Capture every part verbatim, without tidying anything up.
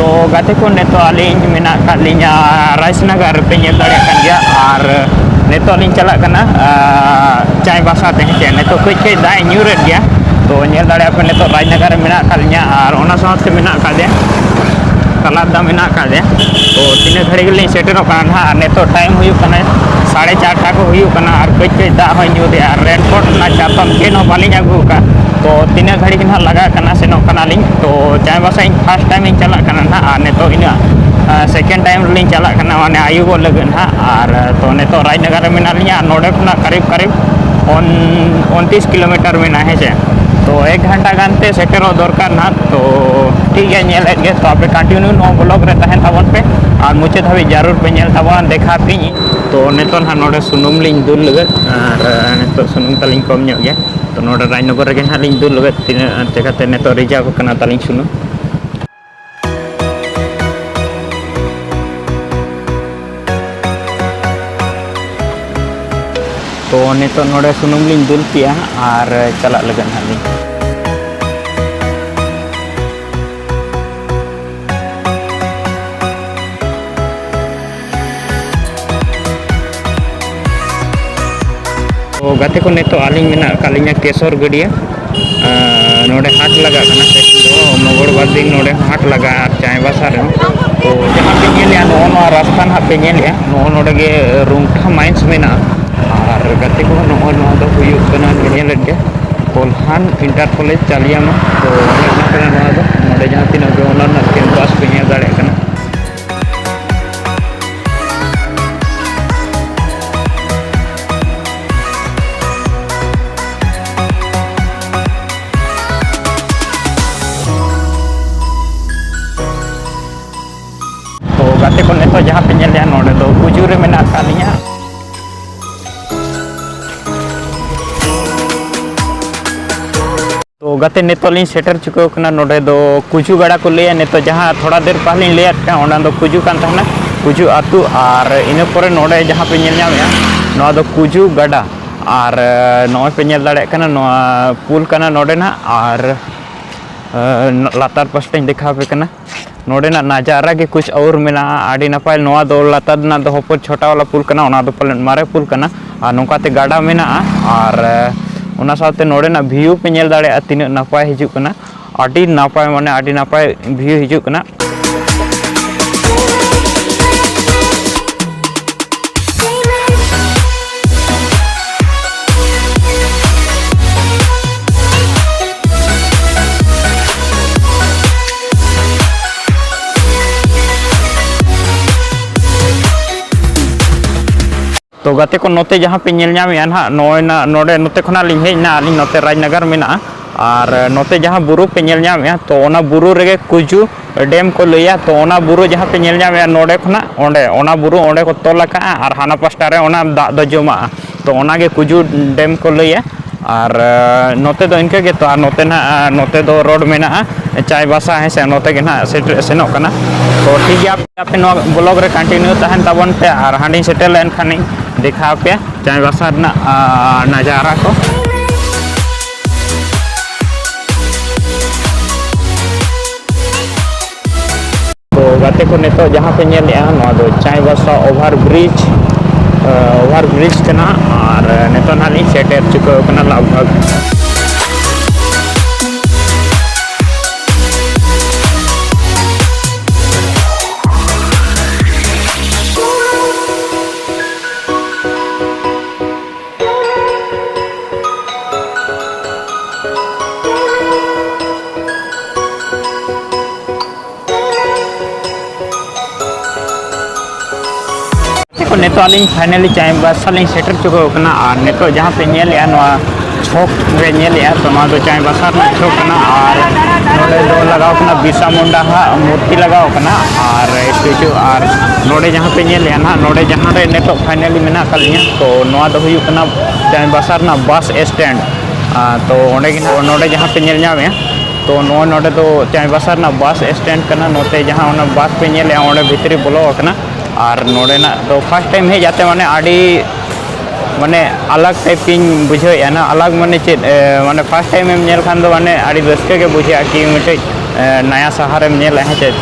ᱛᱚ ᱜᱟᱛᱮ ᱠᱚ, ᱱᱤᱛᱚᱜ ᱟᱹᱞᱤᱧ ᱢᱮᱱᱟᱜ ᱟᱠᱟᱫ ᱞᱤᱧᱟ ᱨᱟᱡᱽᱱᱚᱜᱚᱨ ᱨᱮᱯᱮ ᱧᱮᱞ ᱫᱟᱲᱮᱭᱟᱜ ᱠᱟᱱ ᱜᱮᱭᱟ, ᱟᱨ ᱱᱤᱛᱚᱜ ᱞᱤᱧ ᱪᱟᱞᱟᱜ ᱠᱟᱱᱟ ᱟᱨ, ᱪᱟᱭᱵᱟᱥᱟ ᱛᱮ, ᱦᱮᱸ ᱪᱮ᱾ ᱱᱤᱛᱚᱜ ᱠᱟᱹᱡ ᱠᱟᱹᱡ ᱫᱟᱜ ᱮ ᱧᱩᱨᱮᱫ ᱜᱮᱭᱟ᱾ ᱛᱚ ᱧᱮᱞ ᱫᱟᱲᱮᱭᱟᱜ ᱯᱮ, ᱱᱤᱛᱚᱜ ᱨᱟᱡᱽᱱᱚᱜᱚᱨ ᱨᱮ ᱢᱮᱱᱟᱜ ᱟᱠᱟᱫ ᱞᱤᱧᱟ ᱟᱨ ᱚᱱᱟ ᱥᱟᱶᱛᱮ ᱢᱮᱱᱟᱜ ᱟᱠᱟᱫᱮᱭᱟ ᱛᱟᱞᱟᱵᱫᱟ ᱢᱮᱱᱟᱜ ᱟᱠᱟᱫᱮᱭᱟ᱾ ᱛᱚ ᱛᱤᱱᱟᱹᱜ ᱜᱷᱟᱹᱲᱤᱡ ᱜᱮᱞᱤᱧ ᱥᱮᱴᱮᱨᱚᱜ ᱠᱟᱱᱟ ᱱᱟᱦᱟᱜ, ᱟᱨ ᱱᱤᱛᱚᱜ ᱴᱟᱭᱤᱢ ᱦᱩᱭᱩᱜ ᱠᱟᱱᱟ ᱥᱟᱲᱮ ᱪᱟᱨᱴᱟ ᱠᱚ ᱦᱩᱭᱩᱜ ᱠᱟᱱᱟ, ᱟᱨ ᱠᱟᱹᱡ ᱠᱟᱹᱡ ᱫᱟᱜ ᱦᱚᱸᱭ ᱧᱩᱨᱮᱜᱼᱟ, ᱟᱨ ᱨᱮᱱᱠᱳᱴ ᱨᱮᱱᱟᱜ ᱪᱟᱛᱚᱢ ᱪᱮᱫ ᱦᱚᱸ ᱵᱟᱹᱞᱤᱧ ᱟᱹᱜᱩ ᱟᱠᱟᱫ᱾ ᱛᱚ ᱛᱤᱱᱟᱹᱜ ᱜᱷᱟᱹᱲᱤᱡ ᱜᱮ ᱱᱟᱦᱟᱜ ᱞᱟᱜᱟᱜ ᱠᱟᱱᱟ, ᱥᱮᱱᱚᱜ ᱠᱟᱱᱟᱞᱤᱧ᱾ ᱛᱚ ᱪᱟᱭᱵᱟᱥᱟ ᱤᱧ ᱯᱷᱟᱥᱴ ᱴᱟᱭᱤᱢ ᱤᱧ ᱪᱟᱞᱟᱜ ᱠᱟᱱᱟ ᱱᱟᱦᱟᱜ, ᱟᱨ ᱱᱤᱛᱚᱜ ᱤᱧᱟᱹᱜ ᱥᱮᱠᱮᱱᱰ ᱴᱟᱭᱤᱢ ᱨᱮᱞᱤᱧ ᱪᱟᱞᱟᱜ ᱠᱟᱱᱟ, ᱢᱟᱱᱮ ᱟᱹᱭᱩᱵᱚᱜ ᱞᱟᱹᱜᱤᱫ ᱱᱟᱦᱟᱜ᱾ ᱟᱨ ᱛᱚ ᱱᱤᱛᱚᱜ ᱨᱟᱡᱽᱱᱚᱜᱚᱨ ᱨᱮ ᱢᱮᱱᱟᱜ ᱞᱤᱧᱟ, ᱟᱨ ᱱᱚᱰᱮ ᱠᱷᱚᱱᱟᱜ ᱠᱟᱨᱤᱵ ᱠᱟᱨᱤᱵ ᱩᱱ ᱩᱱᱛᱤᱥ ᱠᱤᱞᱳᱢᱤᱴᱟᱨ ᱢᱮᱱᱟᱜᱼᱟ, ᱦᱮᱸ ᱥᱮ᱾ ᱛᱚ ᱮᱠ ᱜᱷᱚᱱᱴᱟ ᱜᱟᱱ ᱛᱮ ᱥᱮᱴᱮᱨᱚᱜ ᱫᱚᱨᱠᱟᱨ ᱱᱟᱦᱟᱜ᱾ ᱛᱚ ᱴᱷᱤᱠ ᱜᱮᱭᱟ, ᱧᱮᱞᱮᱫ ᱜᱮ᱾ ᱛᱚ ᱟᱯᱮ ᱠᱚᱱᱴᱤᱱᱤᱭᱩ ᱱᱚᱣᱟ ᱵᱞᱚᱜ ᱨᱮ ᱛᱟᱦᱮᱱ ᱛᱟᱵᱚᱱ ᱯᱮ, ᱟᱨ ᱢᱩᱪᱟᱹᱫ ᱫᱷᱟᱹᱵᱤᱡ ᱡᱟᱹᱨᱩᱲ ᱯᱮ ᱧᱮᱞ ᱛᱟᱵᱚᱱᱟ, ᱫᱮᱠᱷᱟᱣ ᱯᱮ᱾ ᱛᱚ ᱱᱤᱛᱚᱜ ᱱᱟᱦᱟᱜ ᱱᱚᱰᱮ ᱥᱩᱱᱩᱢ ᱞᱤᱧ ᱫᱩᱞ ᱞᱟᱹᱜᱤᱫ, ᱟᱨ ᱱᱤᱛᱚᱜ ᱥᱩᱱᱩᱢ ᱛᱟᱹᱞᱤᱧ ᱠᱚᱢ ᱧᱚᱜ ᱜᱮᱭᱟ᱾ ᱛᱚ ᱱᱚᱰᱮ ᱨᱟᱡᱽᱱᱚᱜᱚᱨ ᱨᱮᱜᱮ ᱱᱟᱦᱟᱜ ᱞᱤᱧ ᱫᱩᱞ ᱞᱟᱹᱜᱤᱫ, ᱛᱤᱱᱟᱹᱜ ᱪᱤᱠᱟᱹᱛᱮ ᱱᱤᱛᱚᱜ ᱨᱤᱡᱟᱨᱵᱷ ᱠᱟᱱᱟ ᱛᱟᱹᱞᱤᱧ ᱥᱩᱱᱩᱢ᱾ ᱛᱚ ᱱᱤᱛᱚᱜ ᱱᱚᱰᱮ ᱥᱩᱱᱩᱢ ᱞᱤᱧ ᱫᱩᱞ ᱠᱮᱜᱼᱟ ᱟᱨ ᱪᱟᱞᱟᱜ ᱞᱟᱹᱜᱤᱫ ᱱᱟᱦᱟᱜ ᱞᱤᱧ᱾ ᱛᱚ ᱜᱟᱛᱮ ᱠᱚ, ᱱᱤᱛᱚᱜ ᱟᱹᱞᱤᱧ ᱢᱮᱱᱟᱜ ᱟᱠᱟᱫ ᱞᱤᱧᱟ ᱠᱮᱥᱚᱨ ᱜᱟᱹᱰᱭᱟᱹ᱾ ᱟᱨ ᱱᱚᱰᱮ ᱦᱟᱴ ᱞᱟᱜᱟᱜ ᱠᱟᱱᱟ, ᱛᱮᱦᱮᱧ ᱫᱚ ᱢᱚᱝᱜᱚᱞ ᱵᱟᱨ ᱫᱤᱱ ᱱᱚᱰᱮ ᱦᱚᱸ ᱦᱟᱴ ᱞᱟᱜᱟᱜᱼᱟ, ᱟᱨ ᱪᱟᱭᱵᱟᱥᱟ ᱨᱮᱦᱚᱸ᱾ ᱛᱚ ᱡᱟᱦᱟᱸ ᱯᱮ ᱧᱮᱞᱮᱜᱼᱟ, ᱱᱚᱜᱼᱚ ᱱᱚᱣᱟ ᱨᱟᱥᱛᱟ ᱱᱟᱦᱟᱜ ᱯᱮ ᱧᱮᱞᱮᱜᱼᱟ, ᱱᱚᱜᱼᱚ ᱱᱚᱰᱮ ᱜᱮ ᱨᱩᱝᱴᱷᱟ ᱢᱟᱭᱤᱱᱥ ᱢᱮᱱᱟᱜᱼᱟ᱾ ᱟᱨ ᱜᱟᱛᱮ ᱠᱚ, ᱱᱚᱜᱼᱚᱭ ᱱᱚᱣᱟ ᱫᱚ ᱦᱩᱭᱩᱜ ᱠᱟᱱᱟ, ᱧᱮᱞᱮᱫ ᱜᱮ, ᱠᱚᱞᱦᱟᱱ ᱤᱱᱴᱟᱨ ᱠᱚᱞᱮᱡᱽ ᱪᱟᱞᱤᱭᱟᱱᱟ᱾ ᱛᱚ ᱚᱱᱮ ᱚᱱᱟ ᱠᱟᱱᱟ ᱱᱚᱣᱟ ᱫᱚ, ᱱᱚᱰᱮ ᱡᱟᱦᱟᱸ ᱛᱤᱱᱟᱹᱜ ᱜᱮ ᱚᱱᱟ ᱨᱮᱱᱟᱜ ᱠᱮᱢᱯᱟᱥ ᱯᱮ ᱧᱮᱞ ᱫᱟᱲᱮᱭᱟᱜ ᱠᱟᱱᱟ᱾ ᱛᱚ ᱜᱟᱛᱮ ᱠᱚ, ᱱᱤᱛᱚᱜ ᱡᱟᱦᱟᱸ ᱯᱮ ᱧᱮᱞᱮᱜᱼᱟ, ᱱᱚᱰᱮ ᱫᱚ ᱠᱩᱡᱩ ᱨᱮ ᱢᱮᱱᱟᱜ ᱟᱠᱟᱫ ᱞᱤᱧᱟ᱾ ᱛᱚ ᱜᱟᱛᱮ, ᱱᱤᱛᱚᱜ ᱞᱤᱧ ᱥᱮᱴᱮᱨ ᱪᱩᱠᱟᱹᱣ ᱠᱟᱱᱟ᱾ ᱱᱚᱰᱮ ᱫᱚ ᱠᱩᱡᱩ ᱜᱟᱰᱟ ᱠᱚ ᱞᱟᱹᱭᱟ᱾ ᱱᱤᱛᱚᱜ ᱡᱟᱦᱟᱸ ᱛᱷᱚᱲᱟ ᱫᱮᱨ ᱯᱟᱦᱞᱮᱧ ᱞᱟᱹᱭᱟᱫ ᱯᱮᱭᱟ, ᱚᱱᱟ ᱫᱚ ᱠᱩᱡᱩ ᱠᱟᱱ ᱛᱟᱦᱮᱱᱟ, ᱠᱩᱡᱩ ᱟᱹᱛᱩ᱾ ᱟᱨ ᱤᱱᱟᱹ ᱯᱚᱨᱮ ᱱᱚᱰᱮ ᱡᱟᱦᱟᱸ ᱯᱮ ᱧᱮᱞ ᱧᱟᱢᱮᱜᱼᱟ, ᱱᱚᱣᱟ ᱫᱚ ᱠᱩᱡᱩ ᱜᱟᱰᱟ᱾ ᱟᱨ ᱱᱚᱜᱼᱚᱭ ᱯᱮ ᱧᱮᱞ ᱫᱟᱲᱮᱭᱟᱜ ᱠᱟᱱᱟ, ᱱᱚᱣᱟ ᱯᱩᱞ ᱠᱟᱱᱟ ᱱᱚᱰᱮᱱᱟᱜ᱾ ᱟᱨ ᱞᱟᱛᱟᱨ ᱯᱟᱥᱴᱟᱧ ᱫᱮᱠᱷᱟᱣ ᱟᱯᱮ ᱠᱟᱱᱟ᱾ ᱱᱚᱰᱮᱱᱟᱜ ᱱᱟᱡᱟᱨᱟ ᱜᱮ ᱠᱩᱪ ᱟᱣᱨ ᱢᱮᱱᱟᱜᱼᱟ, ᱟᱹᱰᱤ ᱱᱟᱯᱟᱭ᱾ ᱱᱚᱣᱟ ᱫᱚ ᱞᱟᱛᱟᱨ ᱨᱮᱱᱟᱜ ᱫᱚ ᱦᱚᱯᱚᱱ ᱪᱷᱳᱴᱟ ᱣᱟᱞᱟ ᱯᱩᱞ ᱠᱟᱱᱟ, ᱚᱱᱟ ᱫᱚ ᱯᱟᱞᱮᱱ ᱢᱟᱨᱮ ᱯᱩᱞ ᱠᱟᱱᱟ᱾ ᱟᱨ ᱱᱚᱝᱠᱟᱛᱮ ᱜᱟᱰᱟ ᱢᱮᱱᱟᱜᱼᱟ, ᱟᱨ ᱚᱱᱟ ᱥᱟᱶᱛᱮ ᱱᱚᱰᱮᱱᱟᱜ ᱵᱷᱤᱭᱩ ᱯᱮ ᱧᱮᱞ ᱫᱟᱲᱮᱭᱟᱜᱼᱟ ᱛᱤᱱᱟᱹᱜ ᱱᱟᱯᱟᱭ ᱦᱤᱡᱩᱜ ᱠᱟᱱᱟ᱾ ᱟᱹᱰᱤ ᱱᱟᱯᱟᱭ, ᱢᱟᱱᱮ ᱟᱹᱰᱤ ᱱᱟᱯᱟᱭ ᱵᱷᱤᱭᱩ ᱦᱤᱡᱩᱜ ᱠᱟᱱᱟ᱾ ᱛᱚ ᱜᱟᱛᱮ ᱠᱚ, ᱱᱚᱛᱮ ᱡᱟᱦᱟᱸ ᱯᱮ ᱧᱮᱞ ᱧᱟᱢᱮᱫᱼᱟ ᱱᱟᱦᱟᱜ, ᱱᱚᱜᱼᱚᱭ ᱱᱟ-, ᱱᱚᱰᱮ, ᱱᱚᱛᱮ ᱠᱷᱚᱱᱟᱜ ᱞᱤᱧ ᱦᱮᱡ ᱮᱱᱟ ᱟᱹᱞᱤᱧ ᱱᱚᱛᱮ ᱨᱟᱡᱽᱱᱚᱜᱚᱨ ᱢᱮᱱᱟᱜᱼᱟ᱾ ᱟᱨ ᱱᱚᱛᱮ ᱡᱟᱦᱟᱸ ᱵᱩᱨᱩ ᱯᱮ ᱧᱮᱞ ᱧᱟᱢᱮᱫᱼᱟ, ᱛᱚ ᱚᱱᱟ ᱵᱩᱨᱩ ᱨᱮᱜᱮ ᱠᱩᱡᱩ ᱰᱮᱢ ᱠᱚ ᱞᱟᱹᱭᱟ᱾ ᱛᱚ ᱚᱱᱟ ᱵᱩᱨᱩ ᱡᱟᱦᱟᱸ ᱯᱮ ᱧᱮᱞ ᱧᱟᱢᱮᱫᱼᱟ ᱱᱚᱰᱮ ᱠᱷᱚᱱᱟᱜ ᱚᱸᱰᱮ, ᱚᱱᱟ ᱵᱩᱨᱩ ᱚᱸᱰᱮ ᱠᱚ ᱛᱚᱞ ᱟᱠᱟᱫᱼᱟ, ᱟᱨ ᱦᱟᱱᱟ ᱯᱟᱥᱴᱟ ᱨᱮ ᱚᱱᱟ ᱫᱟᱜ ᱫᱚ ᱡᱚᱢᱟᱜᱼᱟ᱾ ᱛᱚ ᱚᱱᱟᱜᱮ ᱠᱩᱡᱩ ᱰᱮᱢ ᱠᱚ ᱞᱟᱹᱭᱟ᱾ ᱟᱨ, ᱮ, ᱱᱚᱛᱮ ᱫᱚ ᱤᱱᱠᱟᱹ ᱜᱮ᱾ ᱛᱚ ᱟᱨ ᱱᱚᱛᱮ ᱱᱟᱜ, ᱮ, ᱱᱚᱛᱮ ᱫᱚ ᱨᱳᱰ ᱢᱮᱱᱟᱜᱼᱟ ᱪᱟᱭᱵᱟᱥᱟ, ᱦᱮᱸ ᱥᱮ, ᱱᱚᱛᱮ ᱜᱮ ᱱᱟᱜ ᱥᱮᱴᱮᱨ, ᱥᱮᱱᱚᱜ ᱠᱟᱱᱟ᱾ ᱛᱚ ᱴᱷᱤᱠ ᱜᱮᱭᱟ, ᱟᱯᱮ ᱱᱚᱣᱟ ᱵᱞᱚᱜ ᱨᱮ ᱠᱚᱱᱴᱤᱱᱤᱭᱩ ᱛᱟᱦᱮᱱ ᱛᱟᱵᱚᱱ ᱯᱮ, ᱟᱨ ᱦᱟᱸᱰᱮᱧ ᱥᱮᱴᱮᱨ ᱞᱮᱱᱠᱷᱟᱱᱤᱧ ᱫᱮᱠᱷᱟᱣ ᱟᱯᱮᱭᱟ ᱪᱟᱭᱵᱟᱥᱟ ᱨᱮᱱᱟᱜ, ᱟ, ᱱᱟᱡᱟᱨᱟ ᱠᱚ᱾ ᱛᱚ ᱜᱟᱛᱮ ᱠᱚ, ᱱᱤᱛᱚᱜ ᱡᱟᱦᱟᱸ ᱯᱮ ᱧᱮᱞᱮᱜᱼᱟ, ᱱᱚᱣᱟ ᱫᱚ ᱪᱟᱭᱵᱟᱥᱟ ᱳᱵᱷᱟᱨ ᱵᱨᱤᱡᱽ, ᱟ, ᱳᱵᱷᱟᱨ ᱵᱨᱤᱡᱽ ᱠᱟᱱᱟ᱾ ᱟᱨ ᱱᱤᱛᱚᱜ ᱱᱟᱦᱟᱜ ᱞᱤᱧ ᱥᱮᱴᱮᱨ ᱪᱩᱠᱟᱹᱣ ᱠᱟᱱᱟ ᱞᱟᱜᱽ ᱵᱷᱟᱜᱽ᱾ ᱱᱤᱛᱚᱜ ᱟᱹᱞᱤᱧ ᱯᱷᱟᱭᱱᱟᱞᱤ ᱪᱟᱭᱵᱟᱥᱟ ᱞᱤᱧ ᱥᱮᱴᱮᱨ ᱪᱩᱠᱟᱹᱣ ᱠᱟᱱᱟ᱾ ᱟᱨ ᱱᱤᱛᱚᱜ ᱡᱟᱦᱟᱸ ᱯᱮ ᱧᱮᱞᱮᱜᱼᱟ, ᱱᱚᱣᱟ ᱪᱷᱚᱠ ᱨᱮ ᱧᱮᱞᱮᱜᱼᱟ, ᱛᱚ ᱱᱚᱣᱟ ᱫᱚ ᱪᱟᱭᱵᱟᱥᱟ ᱨᱮᱱᱟᱜ ᱪᱷᱚᱠ ᱠᱟᱱᱟ᱾ ᱟᱨ ᱱᱚᱰᱮ ᱫᱚ ᱞᱟᱜᱟᱣ ᱠᱟᱱᱟ ᱵᱤᱨᱥᱟ ᱢᱩᱱᱰᱟ ᱦᱟᱜ ᱢᱩᱨᱛᱤ ᱞᱟᱜᱟᱣ ᱠᱟᱱᱟ, ᱟᱨ ᱥᱴᱮᱪᱩ᱾ ᱟᱨ ᱱᱚᱰᱮ ᱡᱟᱦᱟᱸ ᱯᱮ ᱧᱮᱞᱮᱜᱼᱟ ᱱᱟᱦᱟᱜ, ᱱᱚᱰᱮ ᱡᱟᱦᱟᱸ ᱨᱮ ᱱᱤᱛᱚᱜ ᱯᱷᱟᱭᱱᱟᱞᱤ ᱢᱮᱱᱟᱜ ᱟᱠᱟᱫ ᱞᱤᱧᱟ, ᱛᱚ ᱱᱚᱣᱟ ᱫᱚ ᱦᱩᱭᱩᱜ ᱠᱟᱱᱟ ᱪᱟᱭᱵᱟᱥᱟ ᱨᱮᱱᱟᱜ ᱵᱟᱥ ᱥᱴᱮᱱᱰ᱾ ᱟᱨ ᱛᱚ ᱚᱸᱰᱮ ᱜᱮ ᱱᱟᱦᱟᱜ, ᱱᱚᱰᱮ ᱡᱟᱦᱟᱸ ᱯᱮ ᱧᱮᱞ ᱧᱟᱢᱮᱜᱼᱟ, ᱛᱚ ᱱᱚᱣᱟ ᱱᱚᱰᱮ ᱫᱚ ᱪᱟᱭᱵᱟᱥᱟ ᱨᱮᱱᱟᱜ ᱵᱟᱥ ᱥᱴᱮᱱᱰ ᱠᱟᱱᱟ᱾ ᱱᱚᱛᱮ ᱡᱟᱦᱟᱸ ᱚᱱᱟ ᱵᱟᱥ ᱯᱮ ᱧᱮᱞᱮᱜᱼᱟ, ᱚᱸᱰᱮ ᱵᱷᱤᱛᱨᱤ ᱵᱚᱞᱚ ᱟᱠᱟᱱᱟ᱾ ᱟᱨ ᱱᱚᱰᱮᱱᱟᱜ ᱫᱚ ᱯᱷᱟᱥᱴ ᱴᱟᱭᱤᱢ ᱦᱮᱡ ᱠᱟᱛᱮ, ᱢᱟᱱᱮ, ᱟᱹᱰᱤ, ᱢᱟᱱᱮ, ᱟᱞᱟᱜᱽ ᱴᱟᱭᱤᱯ ᱤᱧ ᱵᱩᱡᱷᱟᱹᱣᱮᱫᱼᱟ ᱱᱟ᱾ ᱟᱞᱟᱜᱽ ᱢᱟᱱᱮ ᱪᱮᱫ, ᱮ, ᱢᱟᱱᱮ, ᱯᱷᱟᱥᱴ ᱴᱟᱭᱤᱢ ᱮᱢ ᱧᱮᱞ ᱠᱷᱟᱱ ᱫᱚ, ᱢᱟᱱᱮ, ᱟᱹᱰᱤ ᱨᱟᱹᱥᱠᱟᱹ ᱜᱮ ᱵᱩᱡᱷᱟᱹᱜᱼᱟ ᱠᱤ ᱢᱤᱫᱴᱮᱡ, ᱮ, ᱱᱟᱭᱟ ᱥᱟᱦᱟᱨ ᱮᱢ ᱧᱮᱞᱟ, ᱦᱮᱸ ᱪᱮ᱾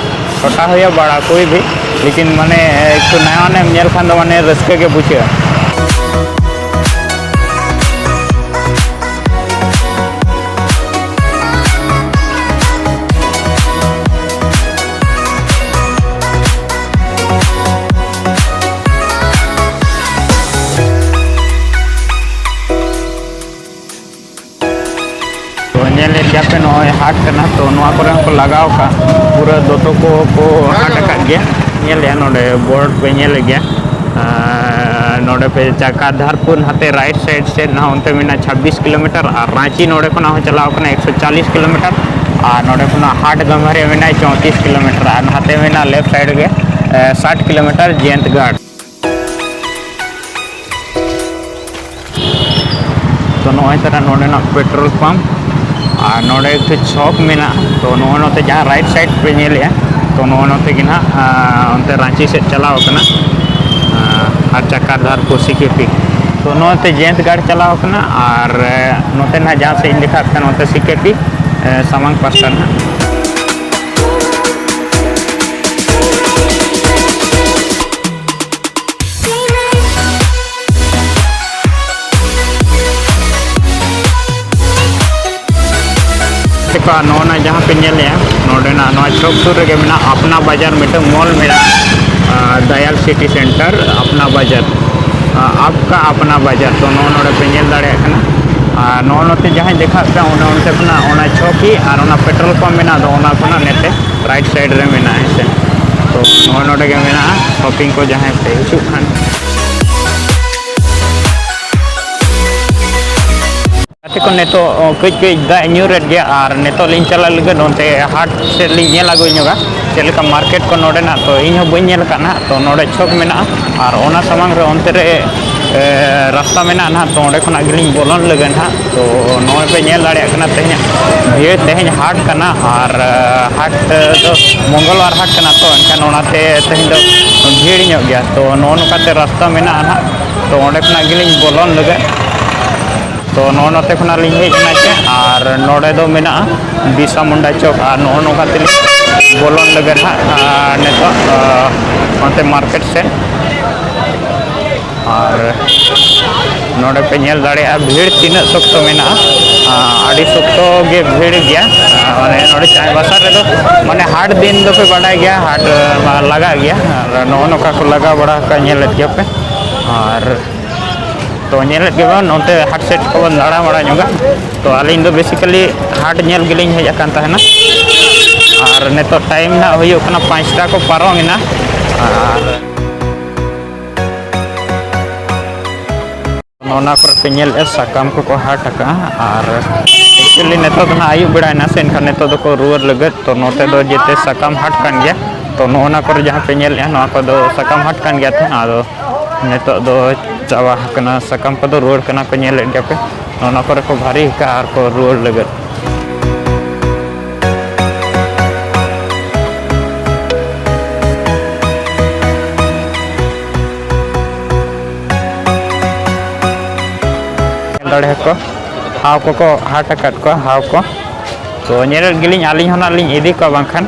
ᱪᱷᱳᱴᱟ ᱦᱳ ᱭᱟ ᱵᱟᱲᱟ ᱠᱳᱭ ᱵᱷᱤ, ᱞᱮᱠᱤᱱ ᱢᱟᱱᱮ ᱮᱠᱴᱩ ᱱᱟᱭᱟ ᱱᱟᱭᱟᱢ ᱧᱮᱞ ᱠᱷᱟᱱ ᱫᱚ ᱢᱟᱱᱮ ᱨᱟᱹᱥᱠᱟᱹ ᱜᱮ ᱵᱩᱡᱷᱟᱹᱜᱼᱟ᱾ ᱛᱚ ᱧᱮᱞᱮᱫ ᱜᱮᱭᱟ ᱯᱮ, ᱱᱚᱜᱼᱚᱭ ᱦᱟᱴ ᱠᱟᱱᱟ, ᱛᱚ ᱱᱚᱣᱟ ᱠᱚᱨᱮ ᱦᱚᱸᱠᱚ ᱞᱟᱜᱟᱣ ᱠᱟᱜ ᱯᱩᱨᱟᱹ ᱫᱚᱛᱚ ᱠᱚ ᱠᱚ ᱦᱟᱴ ᱟᱠᱟᱫ ᱜᱮᱭᱟ᱾ ᱧᱮᱞᱮᱜᱼᱟ ᱱᱚᱰᱮ ᱵᱳᱨᱰ ᱯᱮ ᱧᱮᱞᱮᱫ ᱜᱮᱭᱟ᱾ ᱟᱨ ᱱᱚᱰᱮ ᱯᱮ ᱪᱟᱠᱟᱫᱷᱟᱨᱯᱩᱨ ᱱᱟᱛᱮ ᱨᱟᱭᱤᱴ ᱥᱟᱭᱤᱰ ᱥᱮᱫ ᱱᱟᱦᱟᱜ ᱚᱱᱛᱮ ᱢᱮᱱᱟᱜᱼᱟ ᱪᱷᱟᱵᱵᱤᱥ ᱠᱤᱞᱳᱢᱤᱴᱟᱨ, ᱟᱨ ᱨᱟᱸᱪᱤ ᱱᱚᱰᱮ ᱠᱷᱚᱱᱟᱜ ᱦᱚᱸ ᱪᱟᱞᱟᱣ ᱠᱟᱱᱟ ᱮᱠᱥᱚ ᱪᱟᱞᱤᱥ ᱠᱤᱞᱳᱢᱤᱴᱟᱨ, ᱟᱨ ᱱᱚᱰᱮ ᱠᱷᱚᱱᱟᱜ ᱦᱟᱴ ᱜᱟᱢᱵᱷᱟᱨᱤᱭᱟ ᱢᱮᱱᱟᱜᱼᱟ ᱪᱳᱭᱛᱨᱤᱥ ᱠᱤᱞᱳᱢᱤᱴᱟᱨ, ᱟᱨ ᱱᱟᱛᱮ ᱢᱮᱱᱟᱜᱼᱟ ᱞᱮᱯᱷᱴ ᱥᱟᱭᱤᱰ ᱜᱮ ᱮ, ᱥᱟᱴ ᱠᱤᱞᱳᱢᱤᱴᱟᱨ ᱡᱮᱱᱛᱜᱟᱲ᱾ ᱛᱚ ᱱᱚᱜᱼᱚᱭ ᱛᱟᱨᱟ ᱱᱚᱰᱮᱱᱟᱜ ᱯᱮᱴᱨᱳᱞ ᱯᱟᱢᱯ, ᱟᱨ ᱱᱚᱰᱮ ᱮᱠᱴᱩ ᱪᱷᱚᱠ ᱢᱮᱱᱟᱜᱼᱟ᱾ ᱛᱚ ᱱᱚᱜᱼᱚᱭ ᱱᱚᱛᱮ ᱡᱟᱦᱟᱸ ᱨᱟᱭᱤᱴ ᱥᱟᱭᱤᱰ ᱯᱮ ᱧᱮᱞᱮᱜᱼᱟ, ᱛᱚ ᱱᱚᱜᱼᱚᱭ ᱱᱚᱛᱮ ᱜᱮ ᱱᱟᱦᱟᱜ, ᱟᱸ, ᱚᱱᱛᱮ ᱨᱟᱸᱪᱤ ᱥᱮᱫ ᱪᱟᱞᱟᱣ ᱠᱟᱱᱟ, ᱟᱸ, ᱟᱨ ᱪᱟᱠᱟᱨᱫᱷᱟᱨ ᱠᱚ ᱥᱤᱠᱤᱯᱤ᱾ ᱛᱚ ᱱᱚᱛᱮ ᱡᱮᱱᱛᱜᱟᱲ ᱪᱟᱞᱟᱣ ᱠᱟᱱᱟ, ᱟᱨ, ᱮ, ᱱᱚᱛᱮ ᱱᱟᱦᱟᱜ ᱡᱟᱦᱟᱸ ᱥᱮᱫ ᱤᱧ ᱫᱮᱠᱷᱟᱣᱮᱫ ᱯᱮ ᱱᱚᱛᱮ ᱥᱤᱠᱤᱯᱤ, ᱮ, ᱥᱟᱢᱟᱝ ᱯᱟᱥᱴᱟ ᱱᱟᱦᱟᱜ᱾ ᱫᱮᱠᱷᱚ, ᱱᱚᱜᱼᱚ ᱱᱟ ᱡᱟᱦᱟᱸ ᱯᱮ ᱧᱮᱞᱮᱜᱼᱟ, ᱱᱚᱰᱮᱱᱟᱜ ᱱᱚᱣᱟ ᱪᱷᱚᱠ ᱥᱩᱨ ᱨᱮᱜᱮ ᱢᱮᱱᱟᱜᱼᱟ ᱟᱯᱱᱟ ᱵᱟᱡᱟᱨ, ᱢᱤᱫᱴᱟᱝ ᱢᱚᱞ ᱢᱮᱱᱟᱜᱼᱟ, ᱟᱨ ᱫᱟᱭᱟᱞ ᱥᱤᱴᱤ ᱥᱮᱱᱴᱟᱨ ᱟᱯᱱᱟ ᱵᱟᱡᱟᱨ, ᱟᱨ ᱟᱯᱠᱟ ᱟᱯᱱᱟ ᱵᱟᱡᱟᱨ᱾ ᱛᱚ ᱱᱚᱜᱼᱚ ᱱᱚᱰᱮ ᱯᱮ ᱧᱮᱞ ᱫᱟᱲᱮᱭᱟᱜ ᱠᱟᱱᱟ᱾ ᱟᱨ ᱱᱚᱜᱼᱚ ᱱᱚᱛᱮ ᱡᱟᱦᱟᱸᱧ ᱫᱮᱠᱷᱟᱣᱮᱫ ᱯᱮᱭᱟ, ᱚᱱᱮ ᱚᱱᱛᱮ ᱠᱷᱚᱱᱟᱜ ᱚᱱᱟ ᱪᱷᱚᱠ ᱜᱮ ᱟᱨ ᱚᱱᱟ ᱯᱮᱴᱨᱳᱞ ᱯᱟᱢᱯ ᱢᱮᱱᱟᱜ ᱫᱚ, ᱚᱱᱟ ᱠᱷᱚᱱᱟᱜ ᱱᱮᱛᱮ ᱨᱟᱭᱤᱴ ᱥᱟᱭᱤᱰ ᱨᱮ ᱢᱮᱱᱟᱜᱼᱟ, ᱦᱮᱸ ᱥᱮ᱾ ᱛᱚ ᱱᱚᱜᱼᱚ ᱱᱚᱰᱮ ᱜᱮ ᱢᱮᱱᱟᱜᱼᱟ, ᱥᱚᱯᱤᱝ ᱠᱚ ᱡᱟᱦᱟᱸᱭ ᱯᱮ ᱦᱤᱡᱩᱜ ᱠᱷᱟᱱ᱾ ᱜᱟᱛᱮ ᱠᱚ, ᱱᱤᱛᱚᱜ ᱠᱟᱹᱡ ᱠᱟᱹᱡ ᱫᱟᱜ ᱧᱩᱨᱮᱫ ᱜᱮᱭᱟ, ᱟᱨ ᱱᱤᱛᱚᱜ ᱞᱤᱧ ᱪᱟᱞᱟᱜ ᱞᱟᱹᱜᱤᱫ ᱚᱱᱛᱮ ᱦᱟᱴ ᱥᱮᱫ ᱞᱤᱧ ᱧᱮᱞ ᱟᱹᱜᱩ ᱧᱚᱜᱟ, ᱪᱮᱫ ᱞᱮᱠᱟ ᱢᱟᱨᱠᱮᱴ ᱠᱚ ᱱᱚᱰᱮᱱᱟᱜ᱾ ᱛᱚ ᱤᱧ ᱦᱚᱸ ᱵᱟᱹᱧ ᱧᱮᱞ ᱟᱠᱟᱫ ᱱᱟᱦᱟᱜ᱾ ᱛᱚ ᱱᱚᱰᱮ ᱪᱷᱚᱠ ᱢᱮᱱᱟᱜᱼᱟ, ᱟᱨ ᱚᱱᱟ ᱥᱟᱢᱟᱝ ᱨᱮ ᱚᱱᱛᱮ ᱨᱮ, ᱮ, ᱨᱟᱥᱛᱟ ᱢᱮᱱᱟᱜᱼᱟ ᱱᱟᱦᱟᱜ᱾ ᱛᱚ ᱚᱸᱰᱮ ᱠᱷᱚᱱᱟᱜ ᱜᱮᱞᱤᱧ ᱵᱚᱞᱚᱱ ᱞᱟᱹᱜᱤᱫ ᱱᱟᱦᱟᱜ᱾ ᱛᱚ ᱱᱚᱜᱼᱚᱭ ᱯᱮ ᱧᱮᱞ ᱫᱟᱲᱮᱭᱟᱜ ᱠᱟᱱᱟ, ᱛᱮᱦᱮᱧᱟᱜ ᱵᱷᱤᱲ, ᱛᱮᱦᱮᱧ ᱦᱟᱴ ᱠᱟᱱᱟ, ᱟᱨ, ᱮ, ᱦᱟᱴ ᱫᱚ ᱢᱚᱝᱜᱚᱞᱵᱟᱨ ᱦᱟᱴ ᱠᱟᱱᱟ, ᱛᱚ ᱮᱱᱠᱷᱟᱱ ᱚᱱᱟᱛᱮ ᱛᱮᱦᱮᱧ ᱫᱚ ᱵᱷᱤᱲ ᱧᱚᱜ ᱜᱮᱭᱟ᱾ ᱛᱚ ᱱᱚᱜᱼᱚ ᱱᱚᱝᱠᱟᱛᱮ ᱨᱟᱥᱛᱟ ᱢᱮᱱᱟᱜᱼᱟ ᱱᱟᱦᱟᱜ᱾ ᱛᱚ ᱚᱸᱰᱮ ᱠᱷᱚᱱᱟᱜ ᱜᱮᱞᱤᱧ ᱵᱚᱞᱚᱱ ᱞᱟᱹᱜᱤᱫ᱾ ᱛᱚ ᱱᱚᱜᱼᱚ ᱱᱚᱛᱮ ᱠᱷᱚᱱᱟᱜ ᱞᱤᱧ ᱦᱮᱡ ᱮᱱᱟ ᱪᱮ, ᱟᱨ ᱱᱚᱰᱮ ᱫᱚ ᱢᱮᱱᱟᱜᱼᱟ ᱵᱤᱨᱥᱟ ᱢᱩᱱᱰᱟ ᱪᱚᱠ, ᱟᱨ ᱱᱚᱜᱼᱚ ᱱᱚᱝᱠᱟ ᱛᱮᱞᱤᱧ ᱵᱚᱞᱚᱱ ᱞᱟᱹᱜᱤᱫ ᱦᱟᱸᱜ, ᱟᱨ ᱱᱤᱛᱚᱜ, ᱟᱨ, ᱚᱱᱛᱮ ᱢᱟᱨᱠᱮᱴ ᱥᱮᱫ᱾ ᱟᱨ ᱱᱚᱰᱮ ᱯᱮ ᱧᱮᱞ ᱫᱟᱲᱮᱭᱟᱜᱼᱟ ᱵᱷᱤᱲ ᱛᱤᱱᱟᱹᱜ ᱥᱚᱠᱛᱚ ᱢᱮᱱᱟᱜᱼᱟ, ᱟᱨ ᱟᱹᱰᱤ ᱥᱚᱠᱛᱚ ᱜᱮ ᱵᱷᱤᱲ ᱜᱮᱭᱟ᱾ ᱟᱨ ᱢᱟᱱᱮ ᱱᱚᱰᱮ ᱪᱟᱭ ᱵᱟᱥᱟ ᱨᱮᱫᱚ ᱢᱟᱱᱮ ᱦᱟᱴ ᱫᱤᱱ ᱫᱚᱯᱮ ᱵᱟᱰᱟᱭ ᱜᱮᱭᱟ, ᱦᱟᱴ ᱢᱟ ᱞᱟᱜᱟᱜ ᱜᱮᱭᱟ, ᱟᱨ ᱱᱚᱜᱼᱚ ᱱᱚᱝᱠᱟ ᱠᱚ ᱞᱟᱜᱟᱣ ᱵᱟᱲᱟ ᱟᱠᱟᱫ ᱧᱮᱞᱮᱫ ᱜᱮᱭᱟ ᱯᱮ᱾ ᱟᱨ ᱛᱚ ᱧᱮᱞᱮᱫ ᱜᱮ ᱵᱟᱝ, ᱱᱚᱛᱮ ᱦᱟᱴ ᱥᱮᱫ ᱠᱚᱵᱚᱱ ᱫᱟᱬᱟ ᱵᱟᱲᱟ ᱧᱚᱜᱟ᱾ ᱛᱚ ᱟᱹᱞᱤᱧ ᱫᱚ basically ᱦᱟᱴ ᱧᱮᱞ ᱜᱮᱞᱤᱧ ᱦᱮᱡ ᱟᱠᱟᱱ ᱛᱟᱦᱮᱱᱟ᱾ ᱟᱨ ᱱᱤᱛᱚᱜ time ᱱᱟᱜ ᱦᱩᱭᱩᱜ ᱠᱟᱱᱟ ᱯᱟᱸᱪᱴᱟ ᱠᱚ ᱯᱟᱨᱚᱢ ᱮᱱᱟ᱾ ᱟᱨ ᱚᱱᱟ ᱠᱚᱨᱮ ᱯᱮ ᱧᱮᱞᱮᱫᱼᱟ ᱥᱟᱠᱟᱢ ᱠᱚᱠᱚ ᱦᱟᱴ ᱟᱠᱟᱫᱼᱟ᱾ ᱟᱨ actually ᱱᱤᱛᱚᱜ ᱫᱚ ᱱᱟᱜ ᱟᱹᱭᱩᱵ ᱵᱮᱲᱟᱭᱮᱱᱟ ᱥᱮ, ᱮᱱᱠᱷᱟᱱ ᱱᱤᱛᱚᱜ ᱫᱚᱠᱚ ᱨᱩᱣᱟᱹᱲ ᱞᱟᱹᱜᱤᱫ᱾ ᱛᱚ ᱱᱚᱛᱮ ᱫᱚ ᱡᱮᱛᱮ ᱥᱟᱠᱟᱢ ᱦᱟᱴ ᱠᱟᱱ ᱜᱮᱭᱟ᱾ ᱛᱚ ᱱᱚᱜᱼᱚ ᱱᱟ ᱠᱚᱨᱮ ᱡᱟᱦᱟᱸ ᱯᱮ ᱧᱮᱞᱮᱫᱼᱟ, ᱱᱚᱣᱟ ᱠᱚᱫᱚ ᱥᱟᱠᱟᱢ ᱦᱟᱴ ᱠᱟᱱ ᱜᱮᱭᱟ ᱛᱟᱦᱮᱸᱫ᱾ ᱟᱫᱚ ᱱᱤᱛᱚᱜ ᱫᱚ ᱪᱟᱵᱟ ᱟᱠᱟᱱᱟ, ᱥᱟᱠᱟᱢ ᱠᱚᱫᱚ ᱨᱩᱣᱟᱹᱲ ᱠᱟᱱᱟ ᱠᱚ, ᱧᱮᱞᱮᱫ ᱜᱮᱭᱟ ᱯᱮ᱾ ᱱᱚᱜᱼᱚ ᱱᱟ ᱠᱚᱨᱮ ᱠᱚ ᱵᱷᱟᱹᱨᱤ ᱟᱠᱟᱫᱼᱟ ᱟᱨ ᱠᱚ ᱨᱩᱣᱟᱹᱲ ᱞᱟᱹᱜᱤᱫ᱾ ᱧᱮᱞ ᱫᱟᱲᱮ ᱟᱠᱚ, ᱦᱟᱣ ᱠᱚᱠᱚ ᱦᱟᱴ ᱟᱠᱟᱫ ᱠᱚᱣᱟ, ᱦᱟᱣ ᱠᱚ᱾ ᱛᱚ ᱧᱮᱞᱮᱫ ᱜᱮᱞᱤᱧ, ᱟᱹᱞᱤᱧ ᱦᱚᱸ ᱱᱟᱜ ᱞᱤᱧ ᱤᱫᱤ ᱠᱚᱣᱟ ᱵᱟᱝᱠᱷᱟᱱ᱾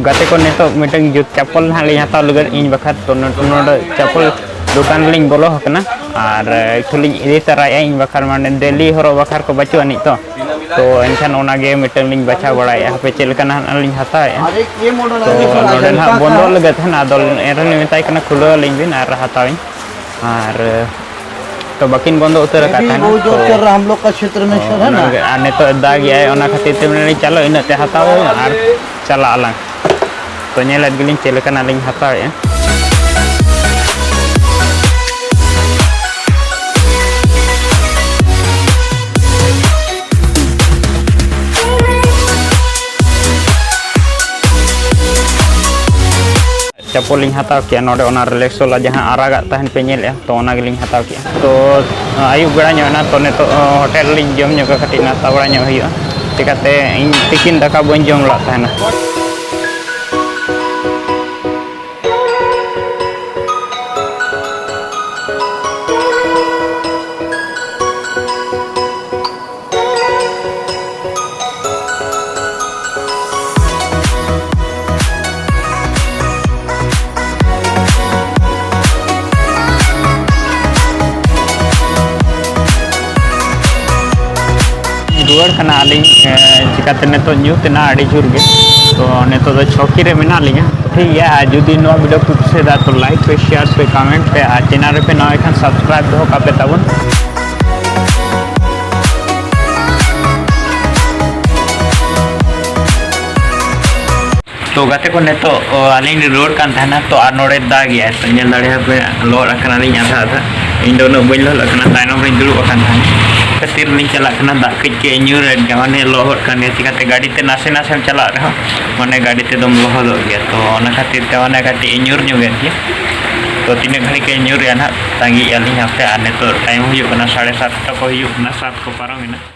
ᱜᱟᱛᱮ ᱠᱚ, ᱱᱤᱛᱚᱜ ᱢᱤᱫᱴᱟᱝ ᱡᱩᱛ ᱪᱟᱯᱚᱞ ᱱᱟᱦᱟᱜ ᱞᱤᱧ ᱦᱟᱛᱟᱣ ᱞᱟᱹᱜᱤᱫ ᱤᱧ ᱵᱟᱠᱷᱨᱟ᱾ ᱛᱚ ᱱᱚ-, ᱱᱚᱰᱮ ᱪᱟᱯᱚᱞ ᱫᱚᱠᱟᱱ ᱨᱮᱞᱤᱧ ᱵᱚᱞᱚ ᱟᱠᱟᱱᱟ᱾ ᱟᱨ actually ᱤᱧ ᱤᱫᱤ ᱛᱟᱨᱟᱭᱮᱫᱼᱟ ᱤᱧ ᱵᱟᱠᱷᱨᱟ, ᱢᱟᱱᱮ daily ᱦᱚᱨᱚᱜ ᱵᱟᱠᱷᱨᱟ ᱠᱚ ᱵᱟᱹᱪᱩᱜ ᱟᱹᱱᱤᱡ ᱛᱚ᱾ ᱛᱚ ᱮᱱᱠᱷᱟᱱ ᱚᱱᱟᱜᱮ ᱢᱤᱫᱴᱟᱝ ᱞᱤᱧ ᱵᱟᱪᱷᱟᱣ ᱵᱟᱲᱟᱭᱮᱫᱼᱟ, ᱦᱟᱯᱮ ᱪᱮᱫ ᱞᱮᱠᱟ ᱱᱟᱦᱟᱜ ᱞᱤᱧ ᱦᱟᱛᱟᱣᱮᱫᱼᱟ᱾ ᱛᱚ ᱱᱚᱰᱮ ᱱᱟᱦᱟᱜ ᱵᱚᱱᱫᱚ ᱞᱟᱹᱜᱤᱫ ᱛᱟᱦᱮᱱᱟ, ᱟᱫᱚ ᱮᱱᱨᱮᱦᱚᱸ ᱞᱤᱧ ᱢᱮᱛᱟᱭ ᱠᱟᱱᱟ ᱠᱷᱩᱞᱟᱹᱣ ᱟᱹᱞᱤᱧ ᱵᱤᱱ ᱟᱨ ᱦᱟᱛᱟᱣᱟᱹᱧ᱾ ᱟᱨ ᱛᱚ ᱵᱟᱹᱠᱤᱱ ᱵᱚᱱᱫᱚ ᱩᱛᱟᱹᱨ ᱟᱠᱟᱫ ᱛᱟᱦᱮᱱᱟ᱾ ᱛᱚ ᱚᱱᱟᱜᱮ, ᱟᱨ ᱱᱤᱛᱚᱜ ᱫᱟᱜᱮᱜᱼᱟᱭ, ᱚᱱᱟ ᱠᱷᱟᱹᱛᱤᱨ ᱛᱮ ᱢᱮᱱᱫᱟᱹᱧ ᱪᱟᱞᱚ ᱤᱱᱟᱹᱜ ᱛᱮ ᱦᱟᱛᱟᱣ ᱟᱹᱧ ᱟᱨ ᱪᱟᱞᱟᱜ ᱟᱞᱟᱝ᱾ ᱛᱚ ᱧᱮᱞᱮᱫ ᱜᱮᱞᱤᱧ ᱪᱮᱫ ᱞᱮᱠᱟᱱᱟᱜ ᱞᱤᱧ ᱦᱟᱛᱟᱣᱮᱫᱼᱟ᱾ ᱠᱚᱞᱤᱧ ᱦᱟᱛᱟᱣ ᱠᱮᱜᱼᱟ ᱱᱚᱰᱮ, ᱚᱱᱟ ᱨᱮᱞᱮᱠᱥᱳᱞᱟ ᱡᱟᱦᱟᱸ ᱟᱨᱟᱜᱟᱜ ᱛᱟᱦᱮᱱ ᱯᱮ ᱧᱮᱞᱮᱜᱼᱟ, ᱛᱚ ᱚᱱᱟ ᱜᱮᱞᱤᱧ ᱦᱟᱛᱟᱣ ᱠᱮᱜᱼᱟ᱾ ᱛᱚ ᱟᱹᱭᱩᱵ ᱵᱮᱲᱟ ᱧᱚᱜ ᱮᱱᱟ, ᱛᱚ ᱱᱤᱛᱚᱜ ᱦᱳᱴᱮᱞ ᱨᱮᱞᱤᱧ ᱡᱚᱢ ᱧᱚᱜᱟ, ᱠᱟᱹᱴᱤᱡ ᱱᱟᱥᱛᱟ ᱵᱟᱲᱟ ᱧᱚᱜ ᱦᱩᱭᱩᱜᱼᱟ᱾ ᱪᱤᱠᱟᱹᱛᱮ ᱤᱧ ᱛᱤᱠᱤᱱ ᱫᱟᱠᱟ ᱵᱟᱹᱧ ᱡᱚᱢ ᱞᱟᱜ ᱛᱟᱦᱮᱱᱟ᱾ ᱨᱩᱣᱟᱹᱲ ᱠᱟᱱᱟ ᱟᱹᱞᱤᱧ, ᱮ, ᱪᱤᱠᱟᱹᱛᱮ ᱱᱤᱛᱚᱜ ᱧᱩᱛ ᱮᱱᱟ ᱟᱹᱰᱤ ᱡᱳᱨ ᱜᱮ᱾ ᱛᱚ ᱱᱤᱛᱚᱜ ᱫᱚ ᱪᱷᱚᱠᱤ ᱨᱮ ᱢᱮᱱᱟᱜ ᱞᱤᱧᱟ᱾ ᱴᱷᱤᱠ ᱜᱮᱭᱟ, ᱟᱨ ᱡᱩᱫᱤ ᱱᱚᱣᱟ video ᱯᱮ ᱠᱩᱥᱤᱭᱟᱫᱟ ᱛᱚ like ᱯᱮ, share ᱯᱮ, comment ᱯᱮ, ᱟᱨ channel ᱨᱮᱯᱮ ᱱᱟᱣᱟ ᱠᱷᱟᱱ subscribe ᱫᱚᱦᱚ ᱠᱟᱜ ᱯᱮ ᱛᱟᱵᱚᱱ᱾ ᱛᱚ ᱜᱟᱛᱮ ᱠᱚ, ᱱᱤᱛᱚᱜ, ᱚ, ᱟᱹᱞᱤᱧ ᱞᱤᱧ ᱨᱩᱣᱟᱹᱲ ᱠᱟᱱ ᱛᱟᱦᱮᱱᱟ, ᱛᱚ ᱟᱨ ᱱᱚᱰᱮ ᱫᱟᱜᱮᱜᱼᱟᱭ, ᱛᱚ ᱧᱮᱞ ᱫᱟᱲᱮᱭᱟᱜᱼᱟ ᱯᱮ ᱞᱚᱦᱚᱫ ᱟᱠᱟᱱᱟᱞᱤᱧ ᱟᱫᱷᱟ ᱟᱫᱷᱟ᱾ ᱤᱧ ᱫᱚ ᱩᱱᱟᱹᱜ ᱵᱟᱹᱧ ᱞᱚᱦᱚᱫ ᱟᱠᱟᱱᱟ, ᱛᱟᱭᱱᱚᱢ ᱨᱤᱧ ᱫᱩᱲᱩᱵ ᱟᱠᱟᱱ ᱛᱟᱦᱮᱱᱟ᱾ ᱠᱷᱟᱹᱛᱤᱨ ᱞᱤᱧ ᱪᱟᱞᱟᱜ ᱠᱟᱱᱟ, ᱫᱟᱜ ᱠᱟᱹᱡ ᱠᱟᱹᱡ ᱧᱩᱨᱮᱫ ᱜᱮᱭᱟ, ᱢᱟᱱᱮ ᱞᱚᱦᱚᱫ ᱠᱟᱱ ᱜᱮᱭᱟ᱾ ᱪᱤᱠᱟᱹᱛᱮ ᱜᱟᱹᱰᱤ ᱛᱮ ᱱᱟᱥᱮ ᱱᱟᱥᱮᱢ ᱪᱟᱞᱟᱜ ᱨᱮᱦᱚᱸ ᱢᱟᱱᱮ ᱜᱟᱹᱰᱤ ᱛᱮᱫᱚᱢ ᱞᱚᱦᱚᱫᱚᱜ ᱜᱮᱭᱟ, ᱛᱚ ᱚᱱᱟ ᱠᱷᱟᱹᱛᱤᱨ ᱛᱮ ᱢᱟᱱᱮ ᱠᱟᱹᱴᱤᱡ ᱧᱩᱨ ᱧᱚᱜᱮᱫ ᱜᱮᱭᱟ᱾ ᱛᱚ ᱛᱤᱱᱟᱹᱜ ᱜᱷᱟᱹᱲᱤᱡ ᱠᱟᱹᱡ ᱧᱩᱨᱮᱜᱼᱟ ᱱᱟᱦᱟᱜ ᱛᱟᱺᱜᱤᱭᱮᱫᱼᱟ ᱞᱤᱧ ᱦᱟᱯᱮ, ᱟᱨ ᱱᱤᱛᱚᱜ time ᱦᱩᱭᱩᱜ ᱠᱟᱱᱟ ᱥᱟᱲᱮ ᱥᱟᱛᱴᱟ ᱠᱚ ᱦᱩᱭᱩᱜ ᱠᱟᱱᱟ, ᱥᱟᱛ ᱠᱚ ᱯᱟᱨᱚᱢᱮᱱᱟ᱾